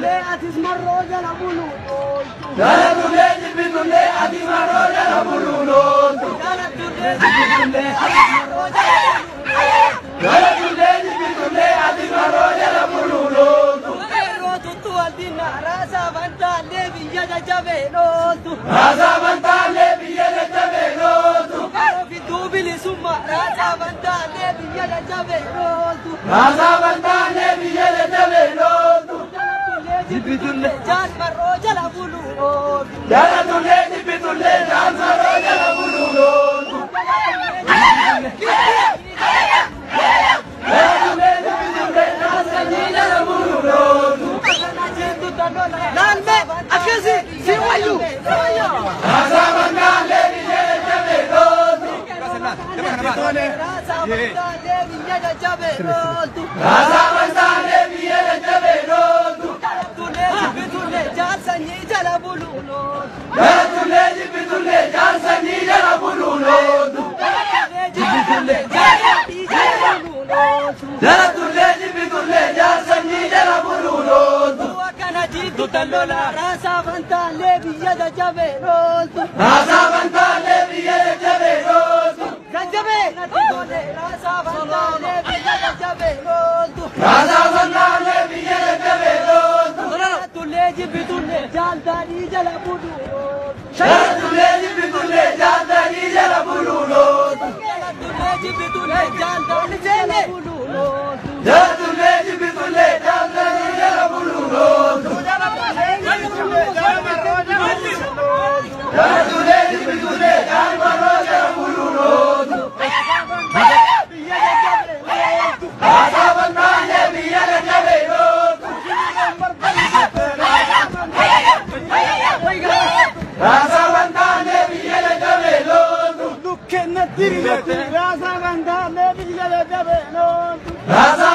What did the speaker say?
Jibbitullee atis marroo jala buluun ooltu. Jaalatullee jibbitullee atis marroo jala buluun ooltu. Jaalatullee jibbitullee atis marroo jala buluun ooltu. Jaalatullee jibbitullee atis marroo jala buluun ooltu. Qeerroo tuttu waldinna raasaa fantaallee biyya jajjabeen ooltu. Raasaa fantaallee biyya jajjabeen ooltu. Qeerroo fidduu bilisummaa raasaa fantaallee biyya jajjabeen ooltu. Raasaa fantaallee biyya jajjabeen ooltu. Jaalatullee jibbitullee jaal marroo jala buluun ooltu. Jaalatullee jibbitullee jaal marroo jala buluun ooltu. Jaalatullee jibbitullee jaal sanyii jala buluun ooltu. Laalme akkasi si wayyu. Raasaa fantaallee biyya jajjabeen ooltu. Raasaa fantaallee biyya jajjabeen ooltu. Raasaa fantaallee biyya jajjabeen ooltu. Jaalatullee jibbitullee jaal sanyii jala buluun ooltu. Jaalatullee jibbitullee jaal sanyii jala buluun ooltu. Jaalatullee jibbitullee jaal sanyii jala buluun ooltu. Jaalatullee jibbitullee jaal sanyii jala buluun ooltu. Akkana jiiddu tallola raasaa fantaallee biyya jajjabeen ooltu. Raasaa fantaallee biyya jajjabeen ooltu. Jajjabee! Raasaa fantaallee biyya jajjabeen ooltu. Raasaa fantaallee biyya jajjabeen ooltu. Jaalatullee jibbitullee jaal daadhii jala buluun ooltu. Jaalatullee jibbitullee jaal daadhii jala buluun ooltu. Jaalatullee jibbitullee jaal daadhii jala buluun ooltu. Jaalatullee jibbitullee jaal daadhii jala buluun ooltu. Jaalatullee jibbitullee jaal marroo jala buluun ooltu. Raasaa fantaallee biyya jajjabeen ooltu. Raasaa fantaallee biyya jajjabeen ooltu. Raasaa fantaallee biyya jajjabeen ooltu. Raasaa